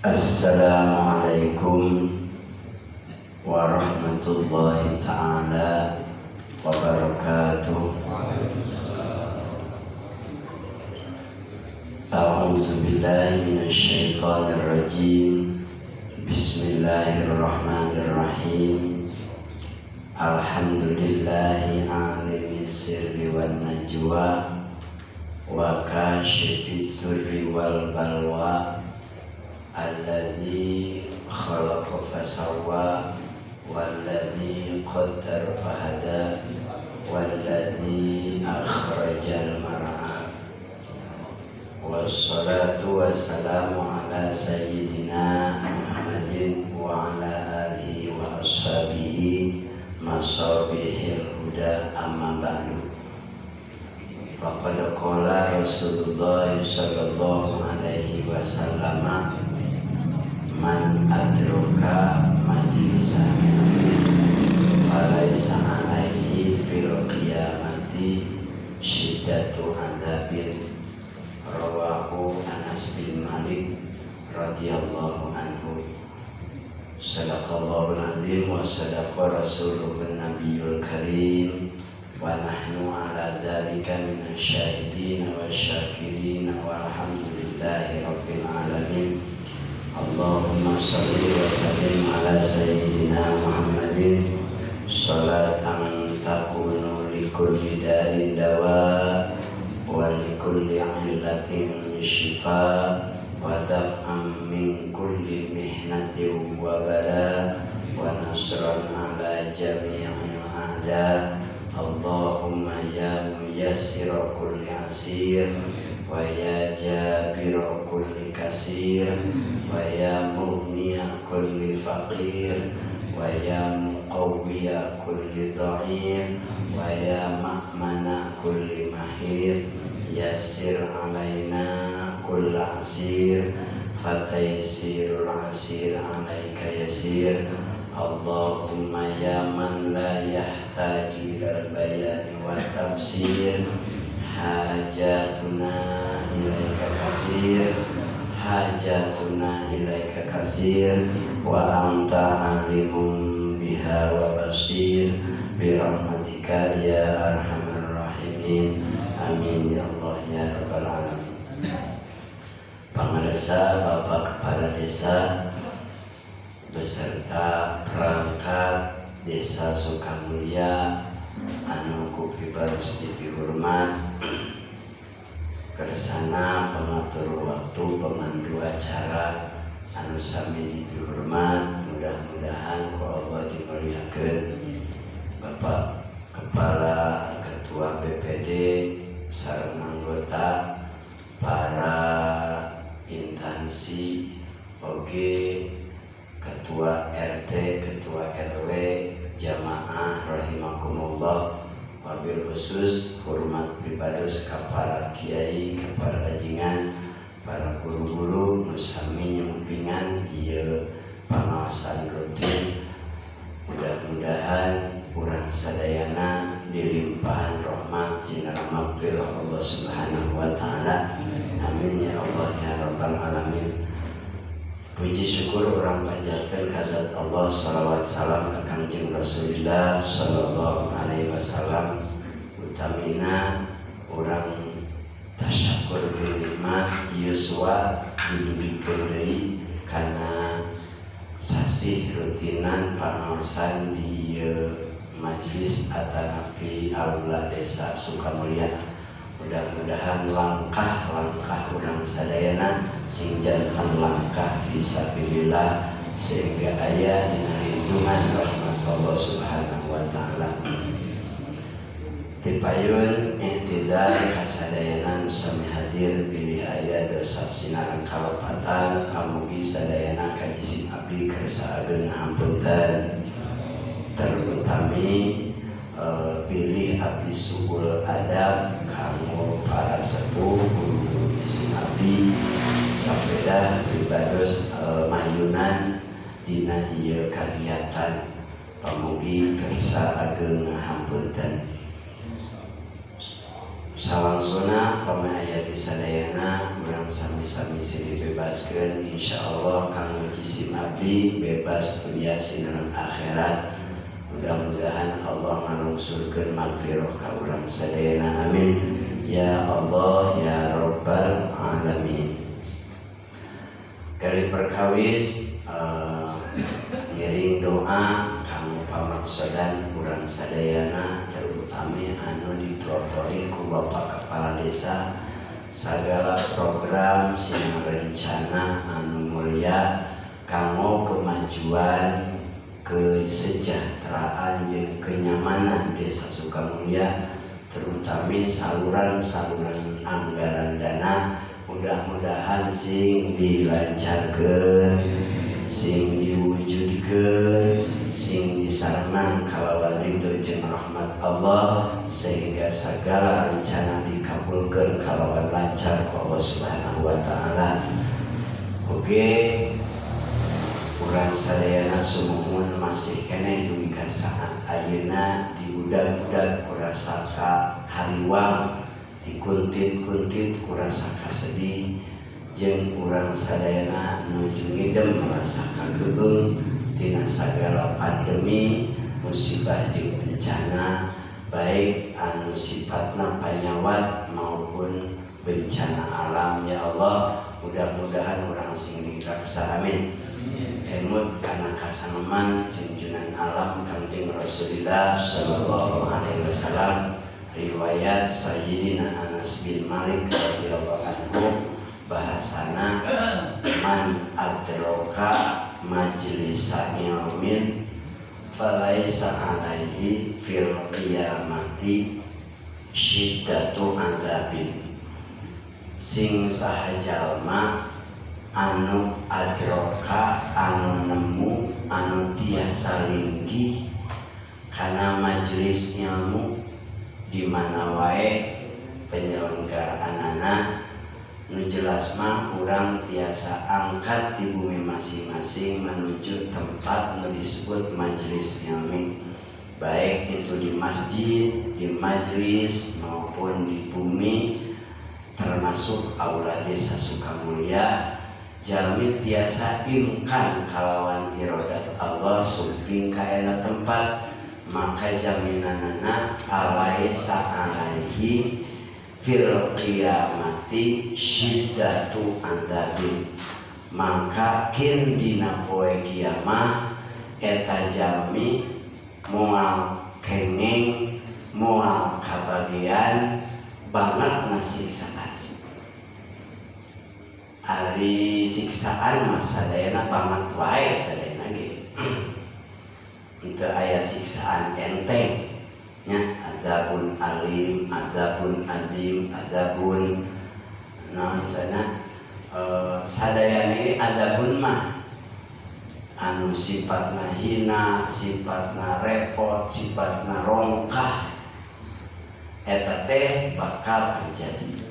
Assalamualaikum warahmatullahi taala wabarakatuh. A'udzu billahi minasyaitonir rajim. Bismillahirrahmanirrahim. Alhamdulillahi alimis sirri wan najwa wa kashifid durri wal balwa alladzi khalaqa fasawwa walladzi qaddara fahada walladzi akhrajal mar'a. Wassalatu wassalamu ala sayyidina Muhammadin wa ala alihi wa ashabihi masabihil huda, amma ba'du. Faqad qala Rasulullah sallallahu alaihi wasallam, man adraka majlisan falaisa alaihi fil qiyamati syiddatu adzabin. Rawahu Anas bin Malik radhiyallahu anhu. Sadaqallahul azim wa sadaqa rasuluhun nabiyul karim wa nahnu ala dzalika minasyahidin wa syakirin walhamdulillahi rabbil alamin. Allahumma shalli wa sallim ala sayyidina Muhammadin salatan takunu likulli da'in dawa wa likulli illatin shifa wa daf'an min kulli mihnatin wa bala wa nasran ala jami'il a'da. Allahumma ya muyassira kulli asir wa ya jabira kulli kasir wa ya mughniya kulli faqir wa ya muqawwiya kulli dha'if wa ya ma'mana kulli mahir. Yassir alaina kulla asir fataysirul asir alaika yasir. Allahumma ya man la yahtaju ilal bayani wa tafsir, hajatuna ilaika kasir, hajatuna ilaika kasir, wa anta alimun biha wa basir, birahmatika ya arhamar rahimin. Amin ya Allah ya rabbal alamin. Pangersa Bapak Kepala Desa beserta perangkat Desa Sukamulya anu ku pibaros dipihormat, kersana pengatur waktu pemandu acara anu sami dipihormat, mudah-mudahan ku Allah dimuliakeun. Bapak Kepala Ketua BPD sareng anggota para instansi oge Ketua RT, Ketua RW, jamaah rahimakumullah, wabil khusus hormat pribados ka para kiai, ka para rajingan, para guru-guru nu sami nyumpingan ieu pangaosan rutin. Mudah-mudahan urang sadayana dilimpahan rahmat sinar maghfirah Allah Subhanahu wa taala. Amin ya Allah ya rabbal alamin. Puji syukur urang panjatkeun ka zat Allah, salawat salam ka Kangjeng Rasulillah sallallahu alaihi wasallam. Utamina urang tasyakur bi nikmat yuswa didugikeun deui kana sasih rutinan pangaosan di ieu majelis atanapi aula Desa Sukamulya. Mudah-mudahan langkah-langkah urang sadayana sing janten langkah fisabilillah sehingga aya dina lindungan rahmat Allah Subhanahu wa taala. Tipayun i'tidar kasadayana nu sami hadir bilih aya dosa sinareng kalepatan, kamugi sadayana kajisim abdi kersa ageung hapunten. Terutami bilih abdi suul adab kanggo para sepuh guru jisim abdi sapeda pribados mayunan dina ieu kagiatan, pamugi kersa ageung hapunten. Salangsuna pami aya di sadayana urang sami-sami sing dibebaskeun, insyaallah kanggo jisim abdi bebas dunia sinareng akhirat. Mudah-mudahan Allah ngalungsurkeun magfirah ka urang sadayana, amin ya Allah ya Rabbal alamin. Kali perkawis ngiring doa kanggo pamaksudan urang sadayana, terutama anu dipelopori ku Bapak Kepala Desa, segala program sing rencana anu mulia kanggo kemajuan, kesejahteraan jeung kenyamanan Desa Sukamulya, terutama saluran-saluran anggaran dana, mudah-mudahan sing dilancarkeun, sing diwujudkeun, sing disarengan kalawan ridho jeung rahmat Allah, sehingga segala rencana dikabulkeun kalawan lancar ku Allah Subhanahu wa taala. Oke, urang sadayana sumuhun masih keneh dugi ka saat ayeuna diudag-udag ku rasa hariwang, dikuntit-kuntit ku rasa kasedih, jeung urang sadayana nuju ngidem merasa kageung tina sagala pandemi, musibah jeung bencana, baik anu sifatna panyawat maupun bencana alam. Ya Allah, mudah-mudahan urang sing diraksa, amin. Emut kana kasaneman junjunan alam Kangjeng Rasulullah sallallahu alaihi wasallam, riwayat Sayyidina Anas bin Malik radhiyallahu anhu, bahasana man adroka majlisa ilmin falaisa alaihi fil qiyamati syiddatu adzabin. Sing saha jalma anu adroka, anu nemu, anu tiasa linggih kana majelis ilmu di mana wae penyelenggaraanana, nu jelas mah urang tiasa angkat di bumi masing-masing menuju tempat nu disebut majelis ilmu, baik itu di masjid, di majelis maupun di bumi, termasuk aula Desa Sukamulya, jalmi tiasa imkan kalawan irodat Allah sumping ka eta tempat, maka jaminanana alaisa alaihi fil qiyamati syiddatu adzabin, maka kin dina poe kiamah eta jalmi moal kengeng, moal kabagian banget siksaan. Ari siksaan mah sadayana banget wae, sadayana ge henteu aya siksaan enteng nya, adzabun alim, adzabun azim, adzabun naon sana, sadayana ge adzabun mah anu sifatna hina, sifatna repot, sifatna rongkah, eta teh bakal terjadi.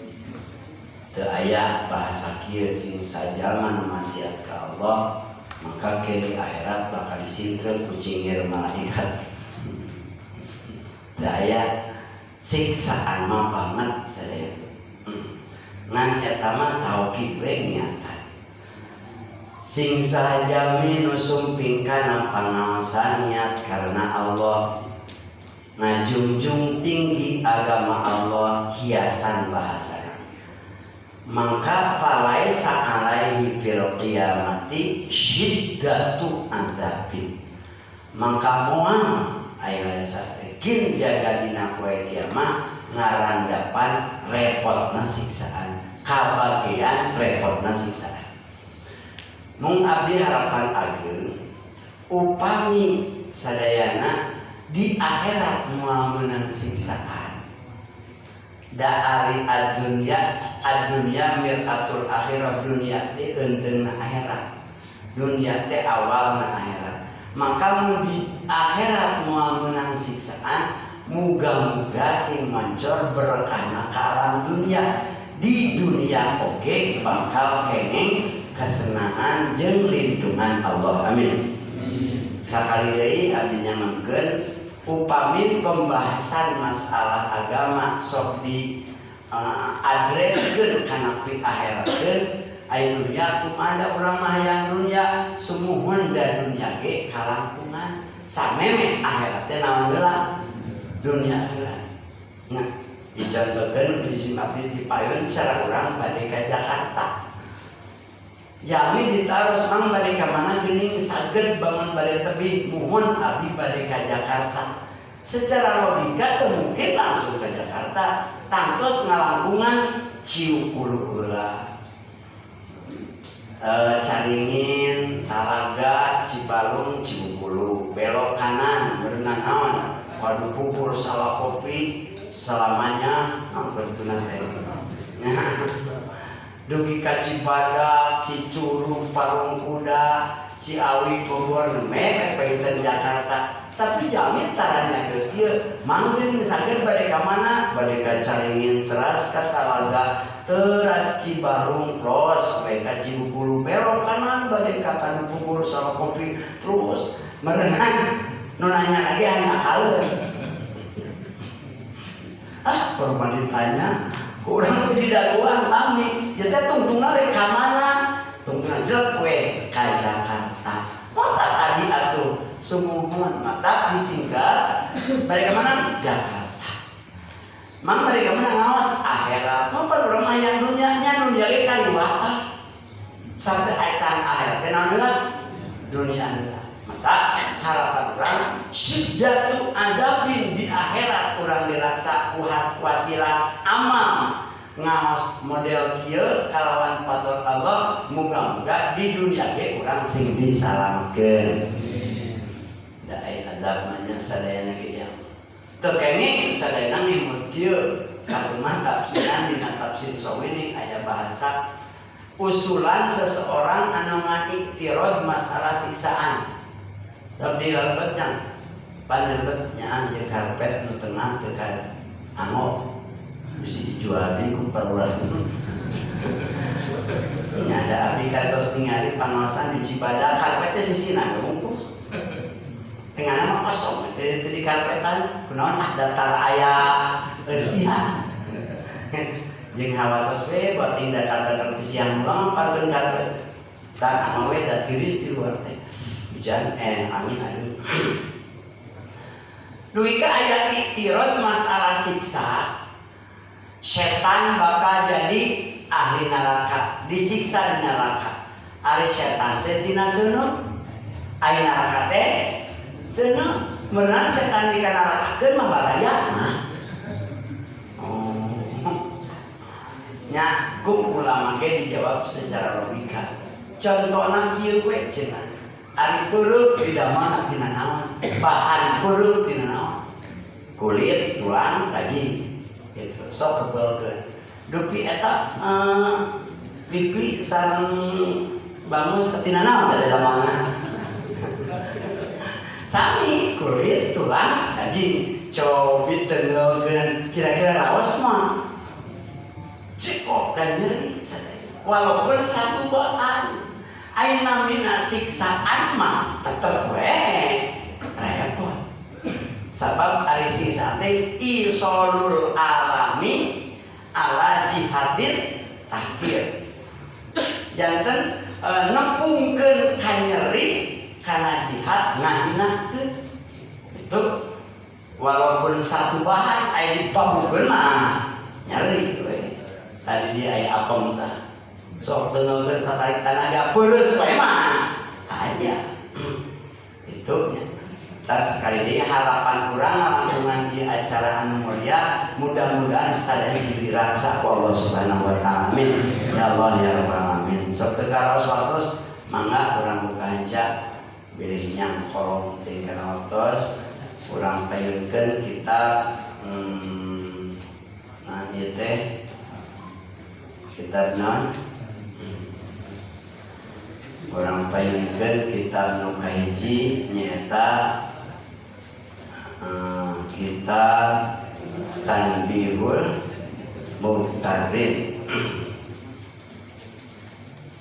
Teu aya bahasa kieu, sing sajalma nu maksiat ka Allah maka ke di akhirat bakal disintreun ku cingir malaikat. Teu aya siksaan mah banget sadaya. Ngan eta mah taukid we niatan. Sing saha nu sumping kana pangaosan niat karena Allah, ngajungjung tinggi agama Allah, hiasan bahasa, maka falaisa alaihi fil qiyamati syiddatu adzabin, maka moal aya kin jaga dina poe kiamat ngarandapan repotna siksaan, kabagian repotna siksaan. Mung abdi harapan ageung, upami sadayana di akhirat moal meunang siksaan, da ari ad-dunya, ad-dunya mir'atul akhirah, dunya teh eunteungna akhirat, dunya teh awalna akhirat, maka mun di akhirat moal meunang siksaan, muga-muga sing mancor berkahna ka alam dunia, di dunia oge bakal kenging kesenangan jeung lindungan Allah, amin. Sakali deui abdi nyanggemkeun, upami pembahasan masalah agama sok di Adreskeun kana pi akhiratkeun aya dunya kumaha urang mah hayang dunya sumuhun da dunya ge kalangkungan sameme akhirat teh naon heula dunya heula. Nah, dicontohkeun ku jisim abdi di payun cara urang bade ka Jakarta. Jami ditaros mang bade ka mana geuning saged bangun bade tebih muhun abdi bade ka Jakarta. Secara logika teu mungkin langsung ke Jakarta, tangtos ngalangkungan Ciukulu heula. Caringin, Talaga, Cibalung, Cibukulu, belok kanan, berenang naon, waduh pupur salah kopi selamanya hampir tuna teh. Dugi ka Cibadak, Cicurug, Parung Kuda, Ciawi, Bogor, nembe pengen Jakarta. Tapi jami taranya geus ieu, mang geuning saged bade ka mana? Bade ka Caringin teras ka Talaga, teras Cibarung plos, bade ka Cibukulu belok kanan, bade ka Kadupupur salah kopi terus merenang nu nanya lagi hanya kaleur. Ah, baru ditanya, kurang teh didagoan lami. Ya teh tungtungna rek ka mana? Tungtungna jelek we ka Jakarta. Mata tadi atuh sumuhun mata disingkat bade ka mana? Jakarta. Mang bade ka mana ngawas akhirat. Mah pan urang mah hayang dunya nya dunya ge kaliwat. Sampai acan akhirat teh naon heula? Dunia heula. Maka harapan urang syiddatu adabin di akhirat urang dirasa kuat wasilah amal ngaos model kieu kalawan fadl Allah muga-muga di dunia ge urang sing disalametkeun. Da aya adab mah nya sadayana ge ya. Teu kenging sadayana ngimut kieu sakumaha tafsiran dina tafsir Sawini aya bahasa usulan seseorang anu ngaitirad masalah siksaan. Sok di lebetnya panelbet nyaan ye karpet nu tengah teu ka angop bisa dijual di ku parurah. Nya ada abdi kantos ningali pangaosan di Cibadak karpetnya sisina unggul. Tengahna mah kosong teu di karpetan kunaon ah datar aya eusihan. Jeung hawatos we bating datar-datar ti siang ulang parkeun karpet. Tah mah we da tiris di luar teh. Hujan angin aduh. Dugi ka aya iktirad masalah siksa, setan bakal jadi ahli neraka, disiksa di neraka. Ari setan teh tina seuneu, ari neraka teh seuneu, meurang setan di nerakakeun mah baraya mah. Oh. Nya ku ulama ge dijawab secara logika. Contohna ieu we cenah. Ari peureuk didamel tina naon? Bahan peureuk tina naon? Kulit, tulang, daging. Gitu. Sok kebelkeun. Dupi eta pipi sareng bangus tina naon da damelna? Sami kulit, tulang, daging. Cobi tenggelkeun kira-kira raos mah. Cekok dan nyeri sadaya. Walaupun satu bahan. Aina mina siksaan mah tetep we repot. Sabab ari siksa teh isolul alami ala jihadil tahkir. Janten nempungkeun kanyeri kana jihad ngahinakeun. Itu walaupun satu bahan aya dipabukeun mah nyeri we. Tadi dia aya apem tah. Sok tengelkeun satarik tanaga peureus we mah aya. Itu nya. Dan sekali deui harapan urang langkungan di acara anu mulia mudah-mudahan sadaya sing diraksa ku Allah Subhanahu wa taala. Amin. Ya Allah ya Rabbal alamin. Sok teu karaos waktos mangga urang buka hanca bilih nyangkolong teh kana waktos urang payunkeun kitab nah ieu teh kitab naon? Urang payunkeun kitab nu kahiji nyaeta kitab Tanbihul Mughtarrin.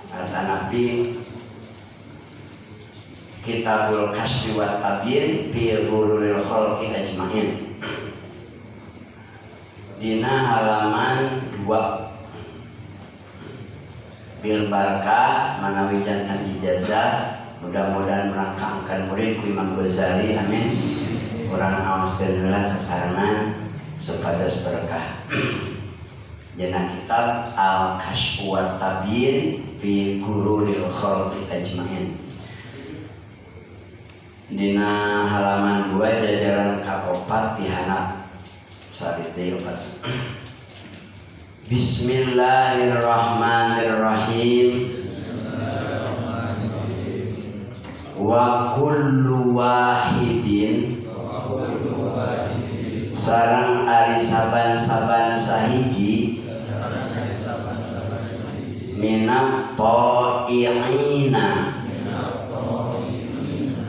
Kata Nabi Kitabul Kasyfi wat Tabyin fi ghururil khalqi ajmain. Dina halaman Bil barakah manawi jantan ijazah, mudah-mudahan merangkangkan murid ku Imam Ghazali, amin. Urang aoskeun heula sasarengan supados berkah. Dina kitab Al-Kasyf wa Tabyin fi Ghururil Khalqi Ajmain. Dina halaman 2 jajaran ka-4 di handap salit deui 4. Bismillahirrahmanirrahim. Wa kullu wahidin sareng ari saban-saban sahiji minat ta'iina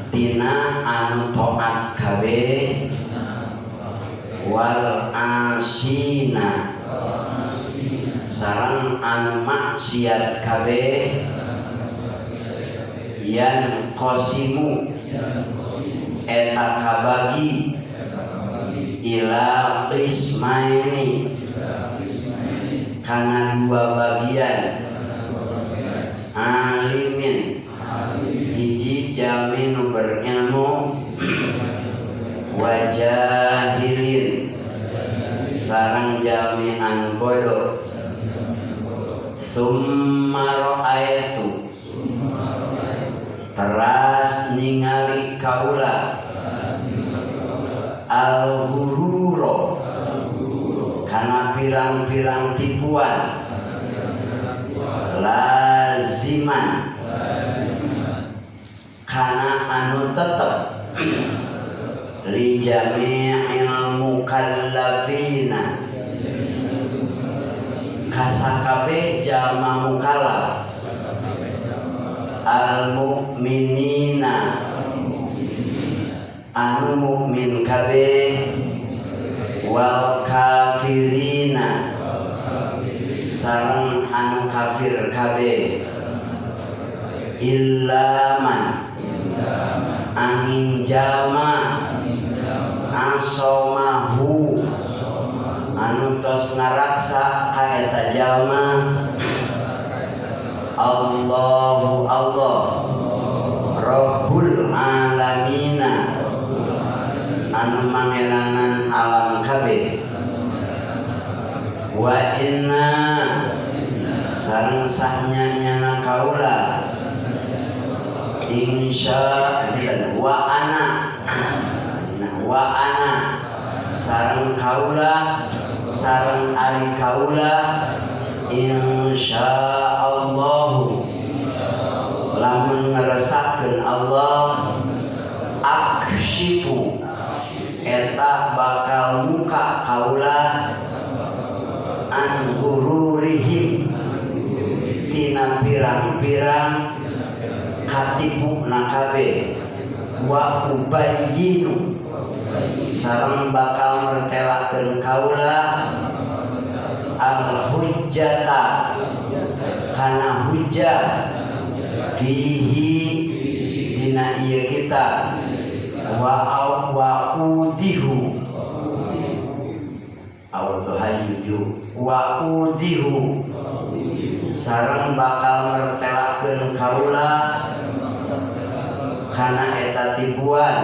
tina anu taat kabeh wal asina sareng anu maksiat kabeh yan qasimu eta kabagi ila qismaini kana dua bagian alimin hiji jalmi nu berilmu wa jahilin sareng jalmi anu bodoh. Summa ra'aitu teras ningali kaula al-ghururo kana pirang-pirang tipuan laziman kana anu tetep li jami'il mukallafina kasakabe jalma mukallaf al mukminina anu mukmin kabeh wal kafirina sareng anu kafir kabeh illa man angin jalma asomahu anu tos ngaraksa ka eta jalma Allahu Allah Rabbul alamina anu mangelanan alam kabeh wa inna sareng sahnya nyana kaula insya wa ana wa ana sareng kaula sareng ari kaula insya Allah lamun ngeresakeun Allah akshifu eta bakal muka kaula an ghururihim tina pirang-pirang katipu nakabe wa ubayyinu sareng bakal mertelakeun kaula al hujjata kana hujjah fihi dina ieu kita wa wa udihu awduhayu wa udihu sareng bakal mertelakeun kaula kana eta tipuan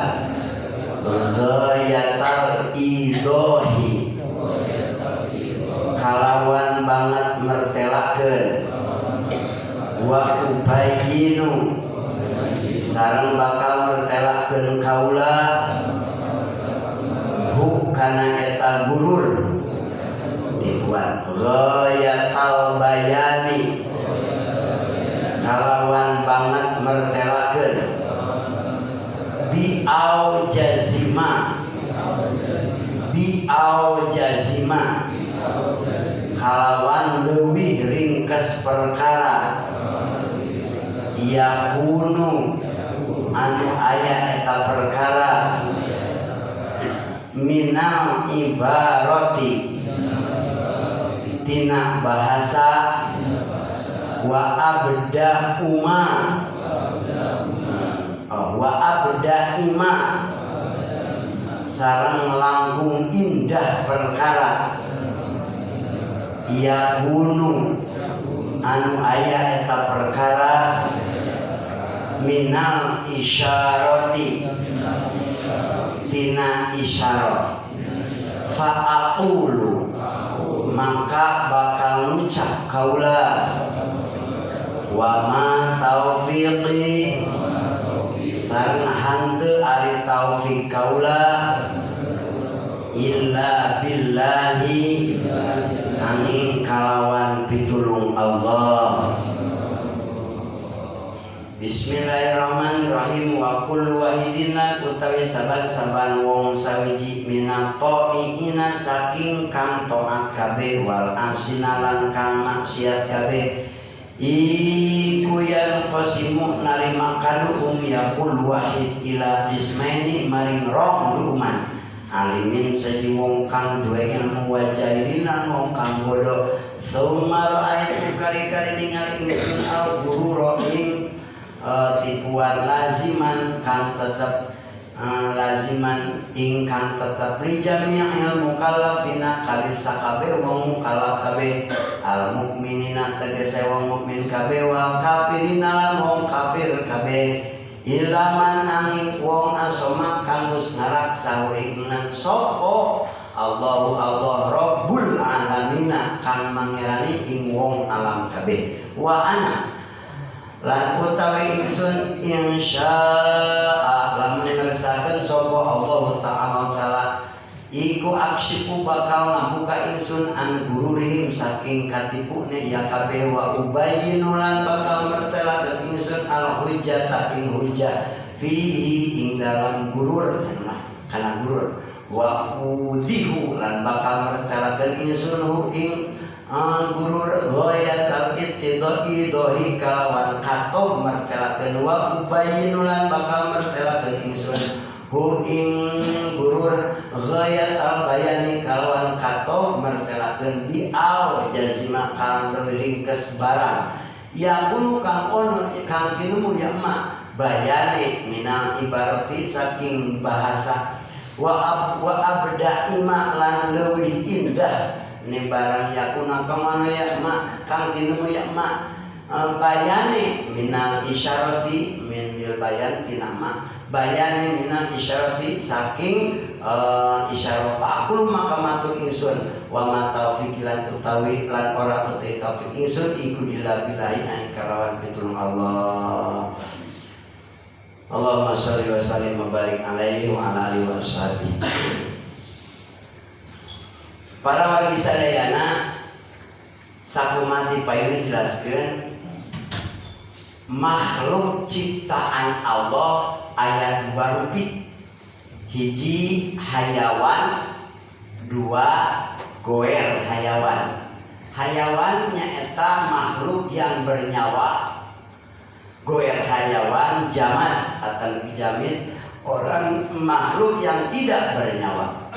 ghayatal idohi kalawan banget mertelakeun wa ubayyinu sareng bakal mertelakeun kaula hu kana eta gurur tipuan ghayatal bayani kalawan banget mertelakeun bi au jazima bi au jazima kalawan leuwih ringkes perkara yakunu anu aya eta perkara minal ibarati tina bahasa wa abda uma wa abda ima sareng langkung indah perkara yakunu Anu aya eta perkara minal isyarati tina isyarat fa'aqulu maka bakal ngucap kaula wa ma taufiqi sareng hanteu ari taufik kaula illa billahi angin kalawan pitulung Allah. Bismillahirrahmanirrahim. Wa kullu wahidin utawi saban-saban wong sawiji minat ta'iina saking kang taat kabeh wal asina lan kang maksiat kabeh iku yang qasimu narima kaduhum ya kullu wahid ila ismaini maring rong duman alimin saji wong kang duwe ilmu wa jahilin lan wong kang bodoh. Tsumma ra'aitu kari-kari ningali ingsun al gurura ing tipuan laziman kang tetep laziman ingkang tetep li jami'il mukallafina kabeh sakabeh wong mukallaf kabeh al mukminina tegese wong mukmin kabeh wal kafirina lan wong kafir kabeh ilaman angin wong asoma kang wis ngaraksa ing sapa Allahu Allah Rabbul alamina kang mangerani ing wong alam kabeh wa ana lan utawi ingsun insyaa lamun ngersakeun sapa Allah taala taala iku aksipu bakal ngabuka ingsun an gururihim saking katipune ya kabeh wa ubayyinu lan bakal mertelakeun ingsun al hujjata ing hujjah fihi ing dalam gurur sanah kana gurur wa udihu lan bakal mertelakeun ingsun hu ing gurur ghayatal ittidai dohi kalawan katob mertelakeun wa ubayyinu lan bakal mertelakeun ingsun hu ing gurur ghayatal bayani kalawan katob mertelakeun bi aw jazima kang ringkes barang yakunu kang ono kang tinemu ya ma bayane minal ibarati saking bahasa wa abda ima lan leuwih indah ne barang yakuna kang ya ma kang tinemu ya ma bayane minal isyarati minil bayan tinama bayane minal isyarati saking isyarat aku maka matur ingsun wa ma taufiq lan utawi lan ora utawi taufik ingsun iku illa billahi ang kalawan pitulung Allah. Allahumma sholli wa sallim wa barik alaihi wa ala alihi wa sahbihi. Para wargi sadayana sakumati payun jelaskeun makhluk ciptaan Allah aya dua rupi, hiji hayawan, dua goer hayawan. Hayawan nyaeta makhluk yang bernyawa, goer hayawan jaman atau jamin orang makhluk yang tidak bernyawa.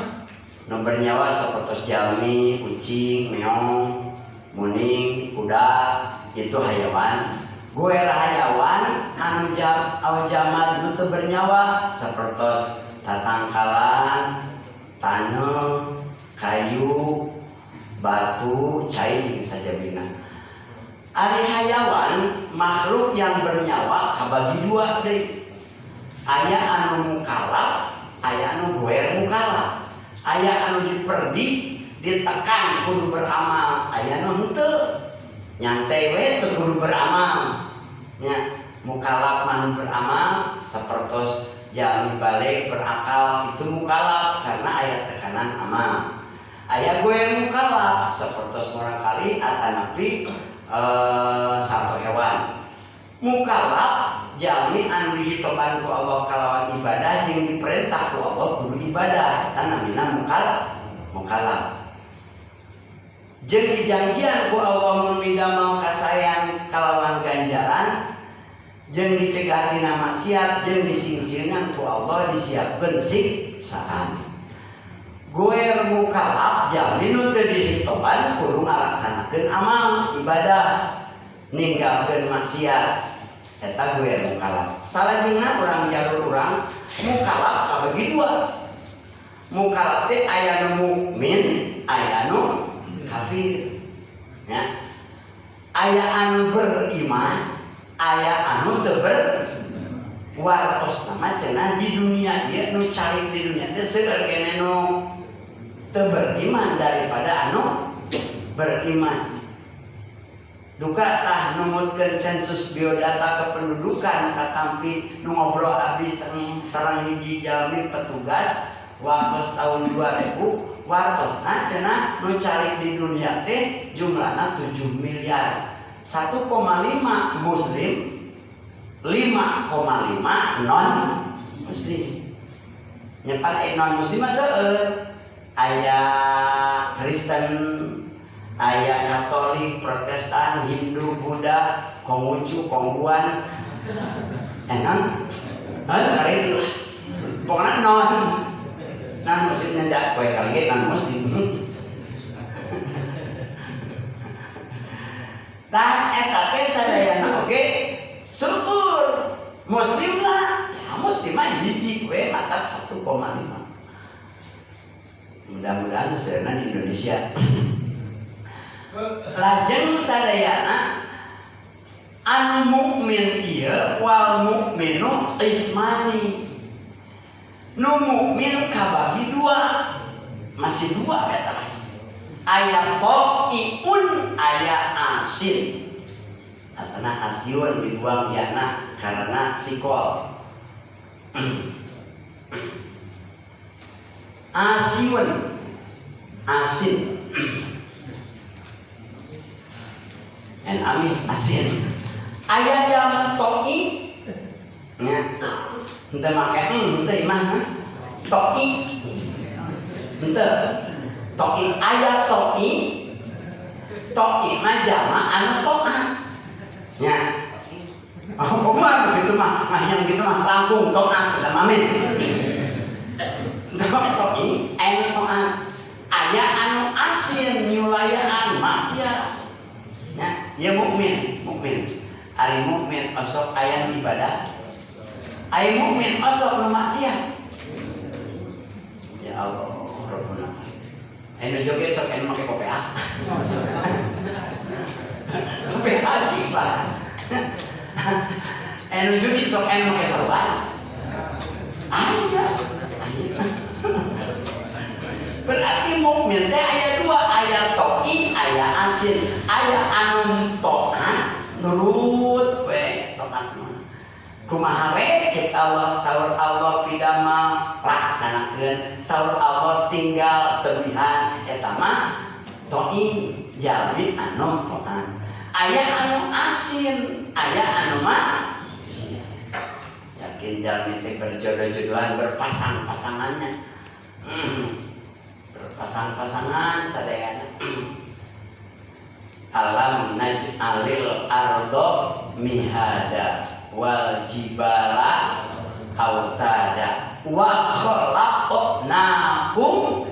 Nu bernyawa seperti jalmi, kucing, meong, muning, kuda, itu hayawan. Goer hayawan anu jam au jamad nu teu bernyawa sapertos tatangkalan, taneuh, kayu, batu, cai jeung sajabina. Ari hayawan makhluk yang bernyawa kabagi dua deui. Aya anu mukallaf, aya anu goer mukallaf. Aya anu diperdi, ditekan kudu beramal, aya anu henteu. Nyantai we teu kudu beramal. Nya mukallaf mah beramal sapertos jalmi balik berakal itu mukallaf karena aya tekanan amal. Aya goer mukallaf sapertos murangkali atanapi satu hewan. Mukallaf jalmi anu dihitoban ku Allah kalawan ibadah jeung diperintah ku Allah kudu ibadah eta namina mukallaf. Jeung dijanjian ku Allah mun midamel kasaean kalawan ganjaran jeung dicegah tina maksiat jeung disingsieunan ku Allah disiapkeun siksaan. Goer mukallaf jalmi nu teu dihitoban kudu ngalaksanakeun amal ibadah ninggalkeun maksiat eta goer mukallaf. Salajengna urang jalur urang mukallaf kabagi dua. Mukallaf teh aya nu mukmin, aya nu kafir. Nya. Aya Aya anu beriman, aya anu teu wartos nama cenah di dunia ieu nu calik di dunia teh seueur keneh nu teu beriman daripada anu beriman. Duka tah numutkeun sensus biodata kependudukan katampi nu ngobrol abdi sareng hiji jalmi petugas waktos tahun 2000 wartosna cenah nu calik di dunia teh jumlahna 7 miliar. 1,5 muslim, 5,5 non muslim. Nyepat non muslim mah seueur. Aya Kristen, aya Katolik, Protestan, Hindu, Buddha, Konghucu, Kongguan, enak, kali itu lah. Pokoknya non muslimnya ndak kowe kali ge non muslim. Tah eta teh sadayana oge syukur muslim lah, ya muslim mah hiji we matak 1,5. Mudah-mudahan seseurna di Indonesia. Lajeng sadayana anu mukmin ieu wal mukminu qismani. Nu mukmin kabagi dua, masih dua eta mas. Aya ta'iun, aya asin. Asana asyun dibuang yana karena sikol. Asyun, asin. En amis asin. Aya jalma to'i nya. Henteu make henteu imah to'i. Henteu. To'i aya to'i. To'i mah jalma anu to'at. Nya. Oh, kumaha kitu mah? Mah yang kitu mah langkung to'at eta mah amin. To'i anu to'at. Aya anu asin nyulayaan maksiat. Ya, ya mukmin, mukmin. Ari mukmin osok aya nu ibadah. Ari mukmin osok nu maksiat. Ya Allah, Rabbuna. Anu joget sok anu make kopiah. Kopiah haji, Pak. Anu judi sok anu make sorban. Aya. Aya. Berarti mukmin teh aya dua, aya to'i, aya asin, aya anu to'at nurut we to'at mah. Kumaha we cek Allah, saur Allah pidama laksanakeun, saur Allah tinggal tebihan eta mah to'i jalmi anu to'at. Aya anu asin, aya anu mah yakin jalmi teh berjodoh-jodohan, berpasang-pasangannya. Pasang-pasangan sadayana. Alam naj'alil ardo mihada wal jibala autada wa khalaqnakum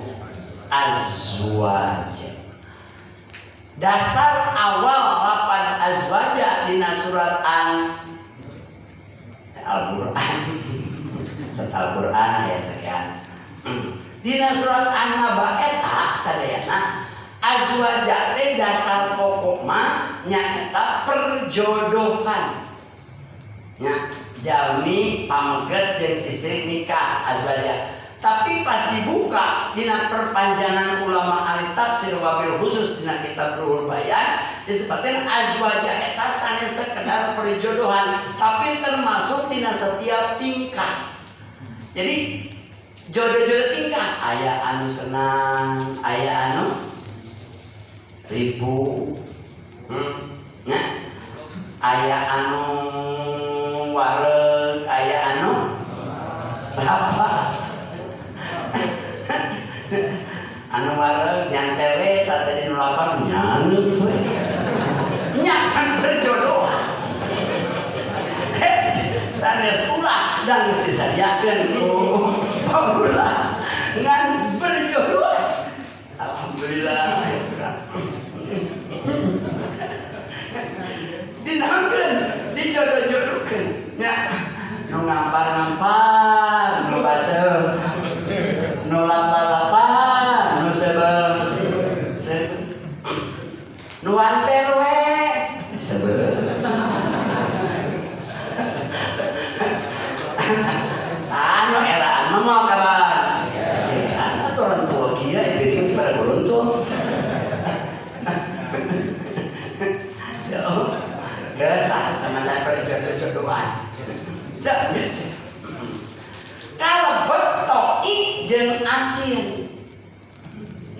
azwaja. Dasar awal lapan azwaja dina surat Al-Qur'an. Surat Al-Qur'an ayat sekian. Dina surat An-Naba eta sadayana azwaja teh dasar pokok mah nyaeta perjodohan. Nya jalmi pameget jeung istri nikah azwaja. Tapi pas dibuka dina perpanjangan ulama ahli tafsir wabil khusus dina kitab Ruhul Bayan disebutkan azwaja eta sanes sekedar perjodohan tapi termasuk dina setiap tingkah. Jadi jodoh-jodoh tingkah aya anu senang, aya anu ribu, nya, aya anu wareg, aya anu berapa, anu wareg nyantel we tadi nu lapar nyanu gitu we, nya kan berjodohan, sanes ulah dan mesti sadiakeun ku pamula ngan berjodoh. Alhamdulillah dinampilkan, dijodoh-jodohkan ya, nu ngampar-ngampar, nu baseuh, nu lapar-lapar, nu sebel, nu wantel we, To'i jeung asin.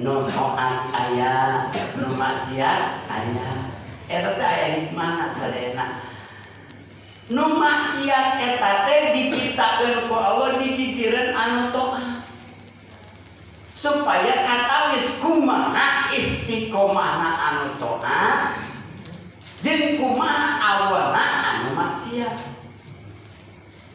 Nu taat aya, nu maksiat aya. Eta teh aya hikmahna sadayana. Nu maksiat eta teh diciptakeun ku Allah digigireun anu taat. Supaya katawis kumaha istiqomahna anu taat jeung kumaha awalna anu maksiat.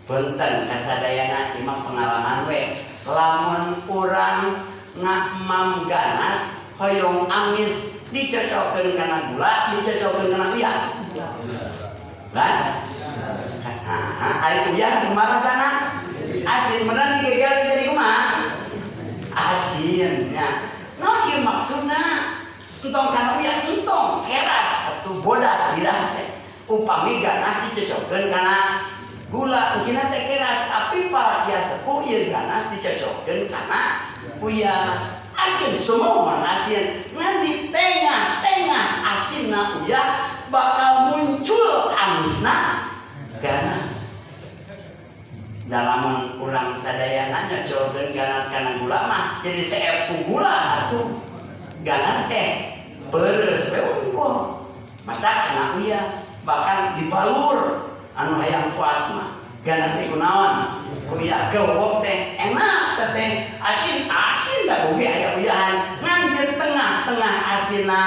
Punten kasadayana ieu mah pengalaman we. Lamun urang ngamam ganas hoyong amis dicocokeun kana gula, dicocokeun kana uyah. Kan? Nah, ari uyah kumaha rasana? Asin bener digegel jadi kumaha? Asin nya. Naon ieu maksudna? Entong kana uyah, entong keras atuh bodas lidah teh. Upami ganas dicocokeun kana gula mungkin teh keras, tapi palakia sepuh ieu ganas dicocokeun kana uyah. Asin semua asin, ngan di tengah-tengah asinna uyah bakal muncul amisna ganas. Dalam urang sadayana nyocokeun ganas kana gula mah jadi seep ku gula atuh. Ganas teh peres we unggul. Mata kana uyah bahkan dibalur anu hayang puas mah. Ganas teh kunaon? Uyah gewok teh enak teh asin asin da oge aya uyahan. Ngan di tengah-tengah asinna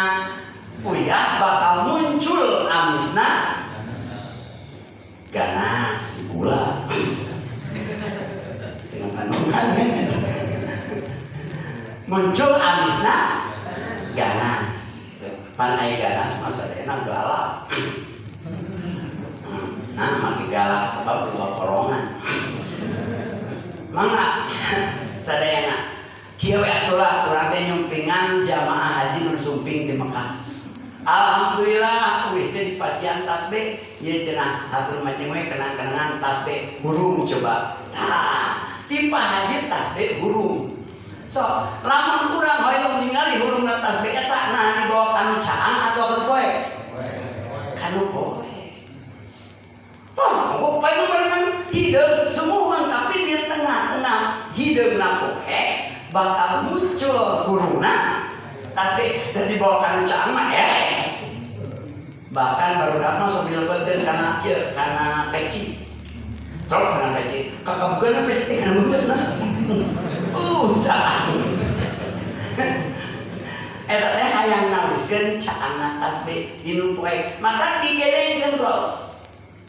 uyah bakal muncul amisna ganas gula. Dengan kandungan muncul amisna ganas. Pan aya ganas mah sadayana galak. Nah, makin galak sebab dua korongan. Mangga sadayana kieu we atulah urang teh nyumpingan jamaah haji nu sumping di Mekah. Alhamdulillah uih teh dipasihan tasbih ieu cenah hatur majeng we kenang-kenangan tasbih hurung coba. Nah, ti Pak Haji tasbih hurung. So, lamun urang hoyong ningali hurungna tasbih eta nah dibawa kanu caang atau kanu poe? Kanu poe. Toh, kok pae merenang hideung semua tapi di tengah-tengah hideungna poe bakal muncul hurungna tasbih dan dibawa kanu caang mah Bahkan baru mah sok dilebetkeun kana ieu kana peci. Sok kana peci. Kakabukeun peci teh kana beungeutna. Caang. Eta teh hayang nawiskeun caangna tasbih dinu poe. Maka digedengkeun kok.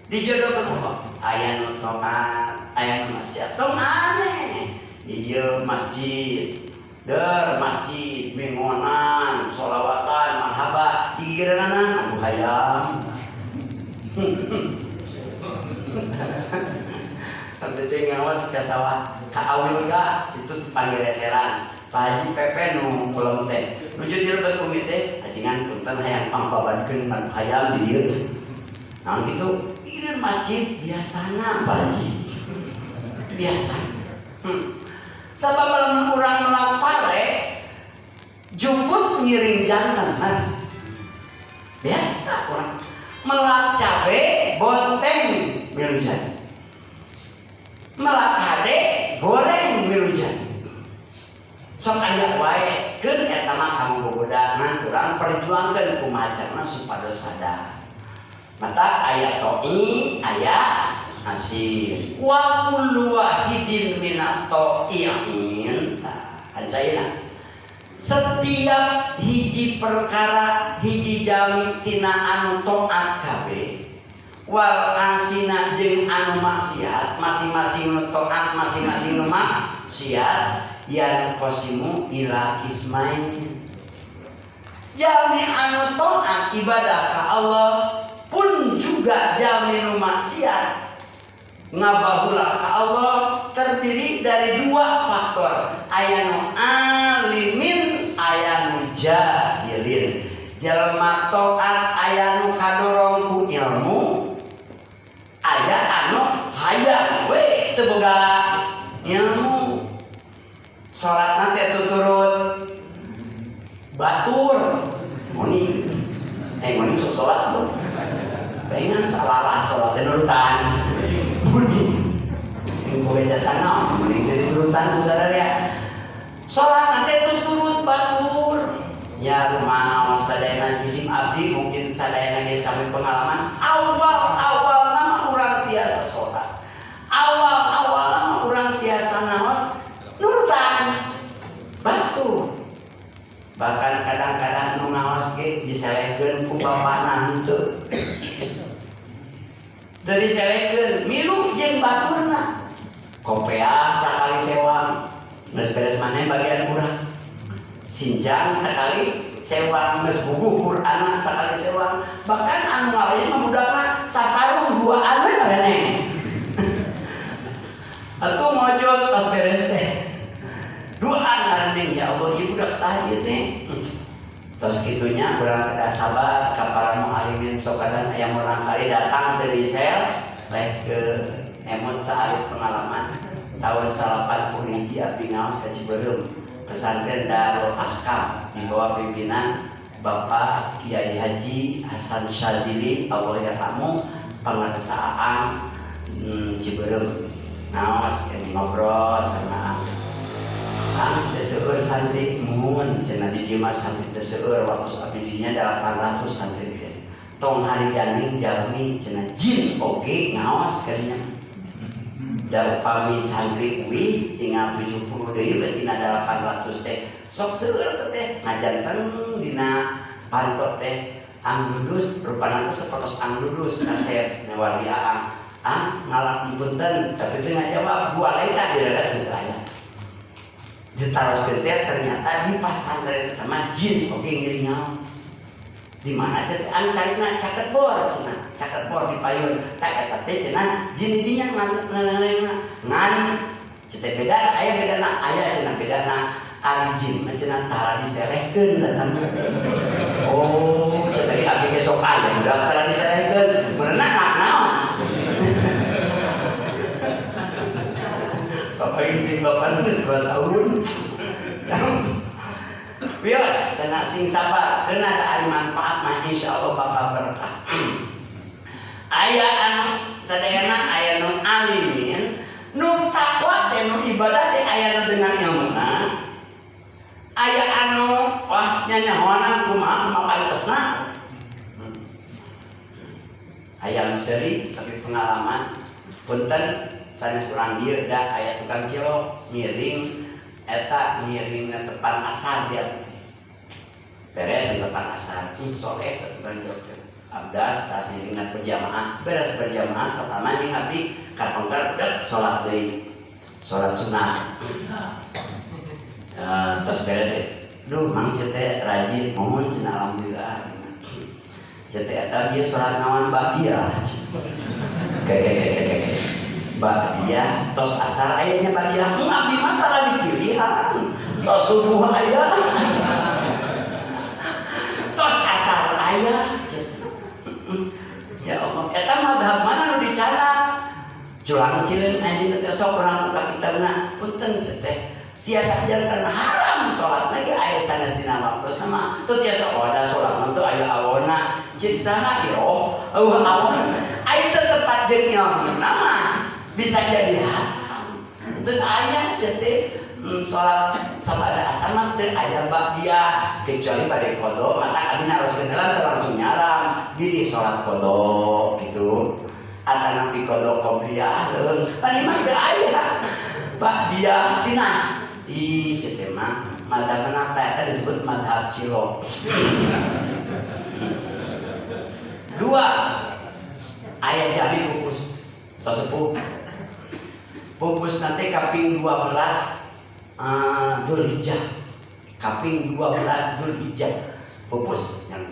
Dijodohkeun kok. Aya nu taat, aya nu maksiat. Tong aneh. Ieu masjid, der masjid mingonan, sholawatan, marhaba, digigireunana anu hayang. Teu teh ngawas ka sawah, ka awil ka itu panggereseran. Pak Haji Pepe nu kulem teh. Nuju dilebet umi teh, ajengan punten hayang pangbabankeun man hayang di dieu. Naon kitu? Ieu masjid biasana Pak Haji. Biasa. Sabab lamun urang melak pare jukut ngiring jantan mas. Biasa urang melak cabe bonteng milu jadi. Melak hade goreng milu jadi. Sok aya wae keun eta mah kamu bobodanan urang perjuangkeun kumaha carana supados sadar. Mata aya to'i aya asin. Wa kullu wahidin minat to'i'in. Ancaina. Setiap hiji perkara hiji jalmi tina anu taat kabeh wal asina jeung anu maksiat masing-masing nu taat masing-masing nu maksiat yan qasimu ila kismain. Jalmi anu taat ibadah ka Allah pun juga jalmi nu maksiat ngabahula ka Allah terdiri dari dua faktor, aya nu alimin aya nu jahilin. Jalma taat aya nu kadorong ku ilmu, aya anu hayang we teu boga ilmu. Salatna teh tuturut batur muni muni sok salat tuh pengen salah salat teh nurutan muni boga jasa naon muni teh turutan ku sadaya. Salat teh tuturut batur. Ya rumah sadayana jisim abdi mungkin sadayana ge sami pengalaman awal-awal mah urang tiasa salat. Awal-awal mah urang tiasa ngaos nurutan batur. Bahkan kadang-kadang nu ngaos ge diselehkeun ku bapana henteu. Teu diselehkeun milu jeung baturna. Kopea sakali sewang geus beres maneh bagian urang. Sinjang sekali sewang geus buguh Qur'an sakali sewang. Bahkan anu ngalain mah budakna sasarung duaan we mareneh. Atuh ngojot pas beres teh. Duaan mareneh ya Allah ieu budak saha ieu teh. Tos kitunya urang kedah sabar ka para muallimin sok kadang aya urang kali datang teu disel leh ke emot saalit pengalaman tahun 81 abdi ngaos ka Cibeureum pesantren Darul Ahkam di bawah pimpinan Bapak Kiai Haji Hasan Syadzili Allah yarhamu pangarsaan Cibeureum ngaos ini ngobrol sama Ang teu seueur santri muhun cenah di dieu mah santri teu seueur waktu abdi dinya 800 santri teh tong hari ganing jalmi cenah jin oge ngaos kadinya. Da upami santri uwi tinggal 70 deui berarti dina 800 teh sok seueur teh ngajanten dina panto teh angdudus rupana teh sapertos angdudus kasep nawar di aang ang ngalak punten tapi teu ngajawab dua leca dirada geus aya ditaroskeun teh ternyata di pasantren eta mah jin oge ngiring ngaos. Di mana teh ang carina caket bor cenah caket bor di payun tak eta teh cenah jin dinya ngan ngan teh beda aya bedana aya cenah bedana ari jin mah cenah tara diselehkeun datang. Oh cenah di abdi ge sok aya budak tara diselehkeun berenang naon. Bapak ini bapak geus 2 tahun. Wios, kena sing sabar, kena ada ari manfaat mah insyaallah bakal berkah. Aya anu sadayana aya nu alimin, nu takwa teh nu ibadah teh aya nu dengan ilmuna. Aya anu wah nyanyahoana kumaha kumaha pantesna. Aya nu seuri tapi pengalaman punten sanes urang dieu da aya tukang cilok miring eta miring tepan asar dia. Beres tepan asar soleh tepan cilok abdas tas miringna berjamaah beres berjamaah satama jeung abdi kapengker dek salat deui salat sunah. Tos beres teh duh mang teh rajin mohon cenah alhamdulillah teh eta dia salat naon ba'diyah ke ba'diyah tos asar aya nya ba'diyah abdi mah tara dipilihan tos subuh aya tos asar aya. Ya Allah eta madhab mana nu dicatat culang cileun anjeun teh sok urang buka kitabna punten teh tiasa janten haram salatna ge aya sanes dina waktosna mah teu tiasa oh da salat mah teu aya awona jeung saha ieu eueuh awon aya teu tepat jeung ilmuna mah bisa jadi haram teu aya teh salat sabada asar mah teu aya ba'diyah kecuali bade qada mata abdi naroskeun heula teu langsung nyaram diri salat qada gitu atanapi qada qobliyah leuh paling mah teu aya ba'diyah cenah. Ih teh mah madhab menata eta disebut madhab cilok. Dua aya jadi pupus tos sepuh pupus nanti kaping 12 Dzulhijjah kaping 12 Dzulhijjah pupus yang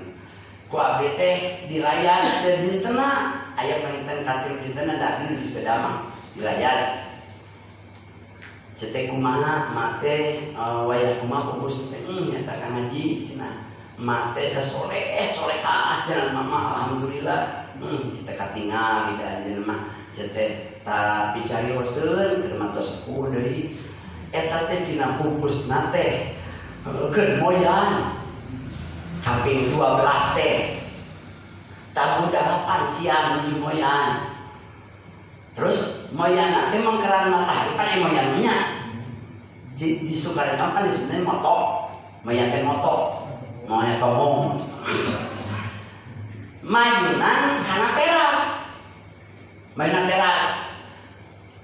ku abdi teh dilayan teu dintena aya panginten katil dintena da abdi teu damang dilayan cete kumaha mate wayah kumaha pupus teh nyata ka ngaji cenah mate teh soleh solehah cenah mama alhamdulillah cete katingal di anjeun mah cete tara picarioseun keur mah tos sepuh deui eta teh cenah pupusna teh keur moyan kaping 12 teh tabuh 8 siang menuju moyan. Terus moyan teh mangkeran matahari pan moyan nya. Di Sukarema kan disebutnya moto, mayan teh moto, maunya tomong. Mayunan kana teras, mayunan teras.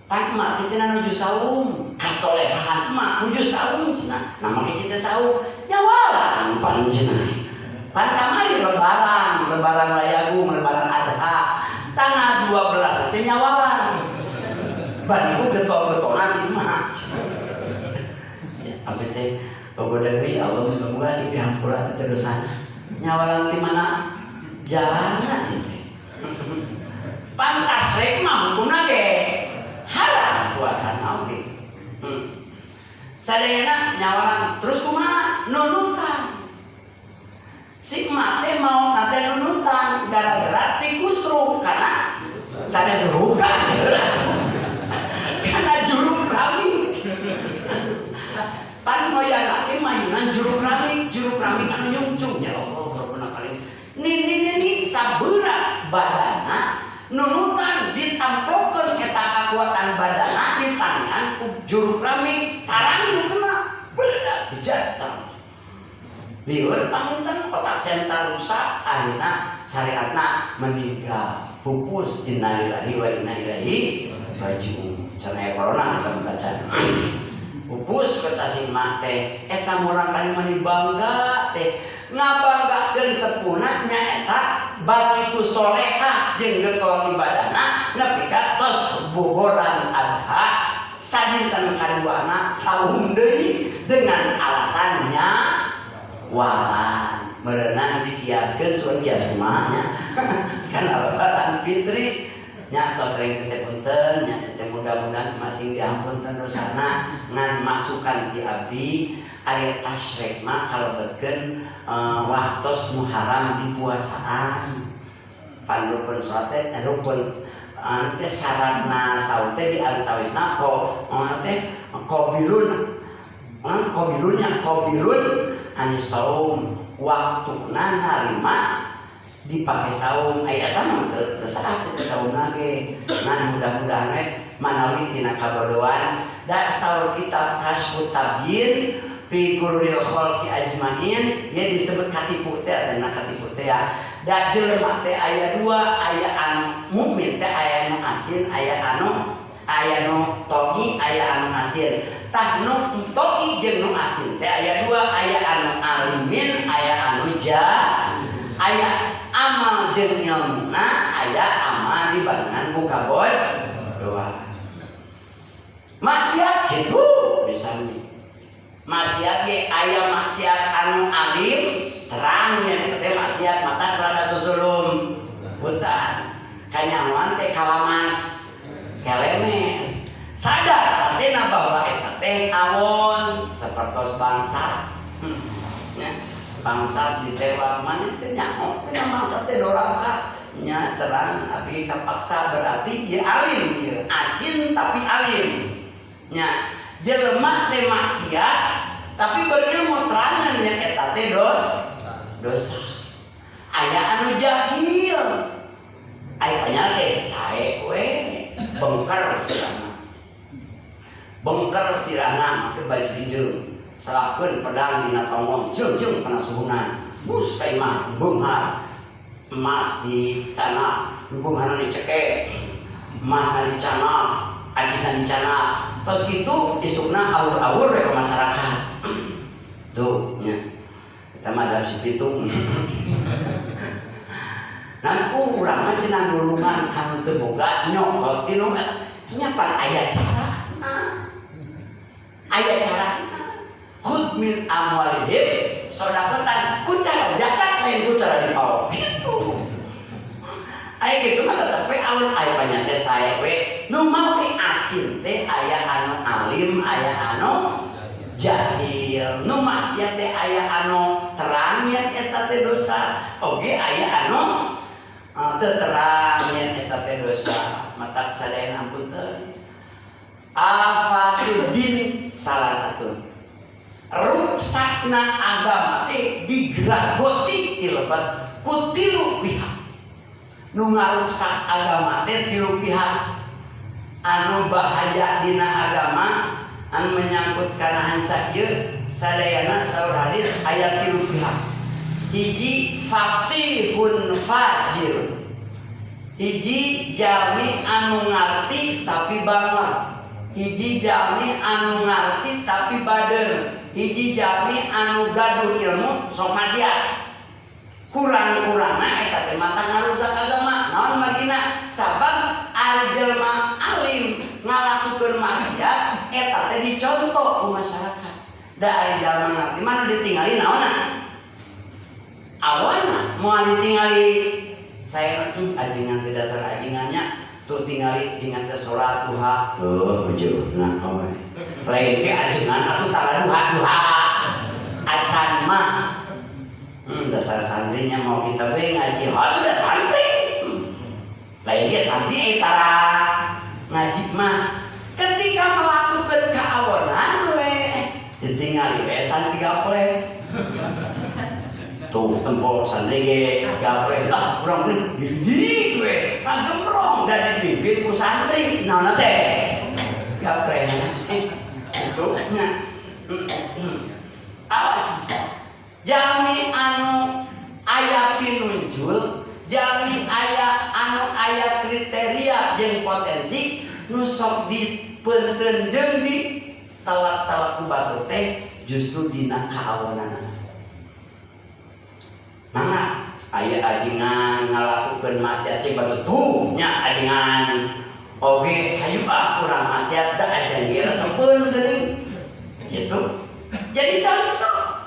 Pan emak teh cenah nuju saum, kasolehan emak nuju saum cenah. Nah make teh saum, nyawalan pan cenah. Pan kamari lebaran, lebaran Rayagung, lebaran Adha. Tanggal 12 teh nyawalan. Baniku getol-getolna si emak. Ya, abdi teh bogo deui Allah muga-muga sing dihampura teh dosana. Nyawalan ti mana jalana ieu teh. Pan tasrek mah hukumna ge haram puasana oge. Sadayana nyawalan terus kumaha nunutan. Si emak teh mau teh nunutan gara-gara tikusruk karena sanes jurukan karena juruk keramik. Pan moyana teh mayunan juruk keramik anu nyungcung ya Allah Rabbuna karim. Nini nini sabeurat badana nunutan ditamplokeun eta kakuatan badana ditanian ku juruk keramik tarang nu kena beudak bejat. Lieur panginten otak senta rusak akhirna syariatna meninggal pupus innalillahi wa inna ilaihi rajiun. Cenah aya corona eta baca. Pupus kata si emak teh eta murang kali mani bangga teh ngabanggakeun sepuhna nyaeta bariku soleha jeung getol ibadahna nepi ka tos bohoran Adha sadinten kaduana saum deui dengan alasannya walan merenang dikiaskeun suan kias kumaha nya kana lebaran fitri nya tos sering teh punten nya teh mudah-mudahan masing diampunten dosana ngan masukan ti abdi ari tasyrek mah kalebetkeun waktos muharam di puasaan pan rukun salat teh rukun teh syaratna saum teh di antawisna ko teh qabilun qabilunnya qabilun ani saum waktuna narima dipake saum aya eta mah teu saat teu saumna ge ngan mudah-mudahan we manawi tina kabodohan da saur kitab Kasyfut Tabyin fi Qurunil Khalqi Ajmain ya disebut katipu teh asalna katipu teh ya da jelema teh aya dua aya anu mukmin teh aya anu asin aya anu aya nu togi aya anu asin tah nu togi jeung nu asin teh aya dua aya anu alimin aya anu ja aya amal jeung ilmuna aya amal dibarengan ku kabodohan maksiat kitu misalnya maksiat ge aya maksiat anu alim terang nya teh maksiat mata rada susulum hutan kanyawan teh kalamas kelemes sadar artina bahwa eta teh awon sapertos bangsa nya bangsa ditewak maneh teh nyaho teh bangsa teh doraka nya terang tapi kapaksa berarti ieu alim ieu asin tapi alim nya jelema teh maksiat tapi berilmu terangan nya eta teh dosa aya anu jahil aya banyak teh cae we bengker sirana bengker sirana make baju hideung salahkeun pedang dina tonggong jeung-jeung kana suhuna bus ka imah beunghar emas di cana beungharna dicekek emasna di cana acisna di cana tos kitu isukna awur-awur we ka masyarakat tuh nya eta mah da si pitung. Nah, urang mah cenah nulungan kanu teu boga nyokot tinu nya pan aya carana. Aya carana. Khudz min amwalihim shadaqatan ku cara zakat lain ku cara dipaok gitu. Aya kitu mah tetep we alun aya banyak teh sae we. Nu mau teh asin teh aya anu alim, aya anu jahil. Nu maksiat teh aya anu terang nya eta teh dosa. Oge aya anu teu terang nya eta teh dosa. Matak sadayana ampunten. Afatudin salah satu ruksakna agama teh digragoti ti lebat ku tilu pihak. Nu ngaruksak agama teh tilu pihak. Anu bahaya dina agama Anu menyangkut kana hanca ieu sadayana saur hadis aya tilu pihak. Hiji faqihun fajir. Hiji jalmi anu ngarti tapi bangor. Hiji jalmi anu ngarti tapi bader. Hiji jalmi anu gaduh ilmu sok maksiat. Kurang-kurangna eta teh mata ngarusak agama. Naon margina? Sabab ari jelema alim ngalakukeun maksiat eta teh dicontoh ku masyarakat. Da ari jalma ngarti mah nu ditingali naonna? Awana moal ditingali saya ajengan teh dasar ajengannya tuh tingali jengan teh salat duha. Oh, ujugna we. Lain ge ajengan atuh tara duha-duha. Acan mah. Dasar santrinya mau kita be ngaji. Atuh dah santri. Lain ge santri tara ngaji mah. Ketika melakukan keawonan we ditingali we santri gaplek. Tuh tempo santri ge gaplek. Ah, urang teh dididik we. Ngagembrong dan dipimpin ku santri. Naon teh? Gaplek. Itu nya. Awas. Jalmi anu aya pinunjul, jalmi aya anu aya kriteria jeung potensi nu sok dipeunteun jeung di talak-talak ku batur teh justru dina kaawonan. Mangga aya ajengan ngalakukeun maksiat cek batur tuh nya ajengan oge hayu ah kurang maksiat da ajengan ge resepeun geuning gitu. Jadi contoh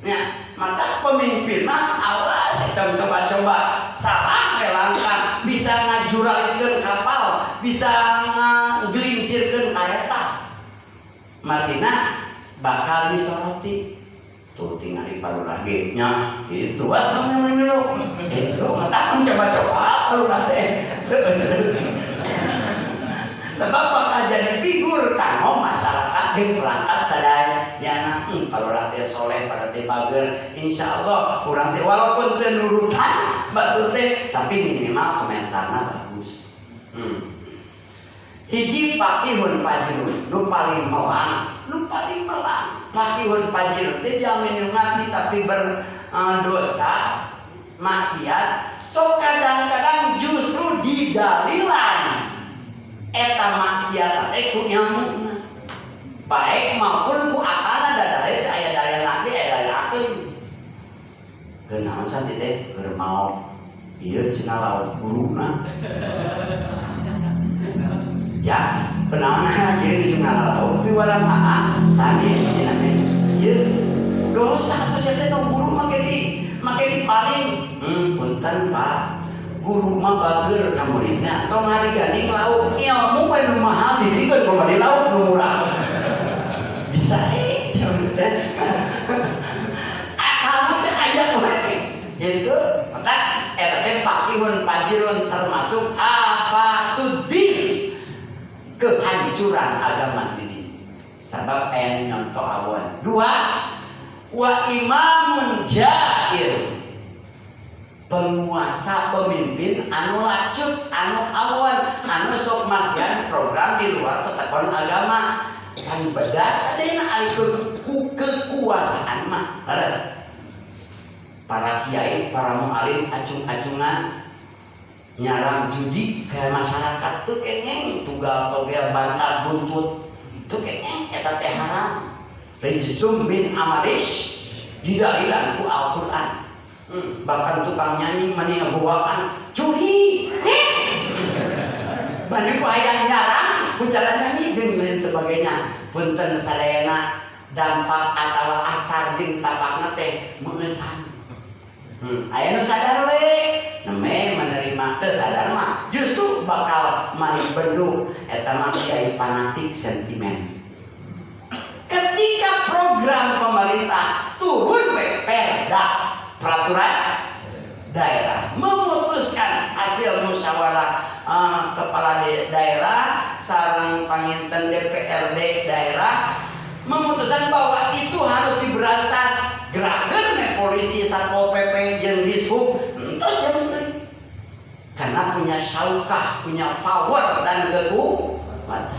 nya mata pemimpin mah awas coba-coba salah we langkah bisa ngajuralikeun kapal, bisa ngagelincirkeun kareta. Martina bakal disoroti. Tuh tingali palurah ge nya itu ah itu mata coba-coba palurah teh. Sebab bakal jadi figur kanggo masyarakat jeung perangkat sadayana. Palurah teh soleh pada teh bager, insyaallah urang teh walaupun teu nurutan batur teh tapi minimal komentarna bagus. Hiji faqihun fajirun nu paling melang, nu paling melang. Faqihun fajirun teh jalmi nu ngarti tapi berdosa maksiat, sok kadang-kadang justru didalilan eta maksiat teh ku ilmuna. Baik maupun ku akalna da dalil teh aya dalil nakli aya dalil akli. Kunaon santri teh keur maok ieu cenah lauk guruna. Ya, kunaon ieu cenah lauk piwarang aa sanes cenah teh. Ieu dosa atuh sia teh nu guru make di paling. Punten Pak. Guru mah bager ka muridna tong harigani lauk ilmu we nu mahal dibikeun kumaha di lauk nu murah. Bisa teh. Akal teh aya we. Gitu. Maka eta teh faqihun fajirun termasuk afatuddin, kehancuran agama ini. Sabab aya nyontoh awan. Dua, wa imamun jair. Penguasa pemimpin anu lacut, anu awan, anu sok masihan program di luar tetekon agama. Kan bedas sadayana ari kekuasaan mah. Leres. Para kiai, para mualim acung-acungan nyaram judi ke masyarakat tuh kengeng tugal togel bantal buntut tuh kengeng eta teh haram. Rijsum min amalis didalilan ku Al-Qur'an. Bahkan tukang nyanyi mani ngabuakan curi. Bani ku hayang nyarang ku cara nyanyi jeung lain sebagainya. Punten sadayana dampak atawa asar jeung tapakna teh meueusan. Aya nu sadar we, neme menerima teu sadar mah justru bakal mari bendu eta mah kiai fanatik sentimen. Ketika program pemerintah turun we perda peraturan daerah memutuskan hasil musyawarah kepala daerah sareng panginten DPRD daerah memutuskan bahwa itu harus diberantas, gerakan we polisi Satpol PP jeung Dishub entos ya menteri karena punya syaukah, punya power dan kekuatan.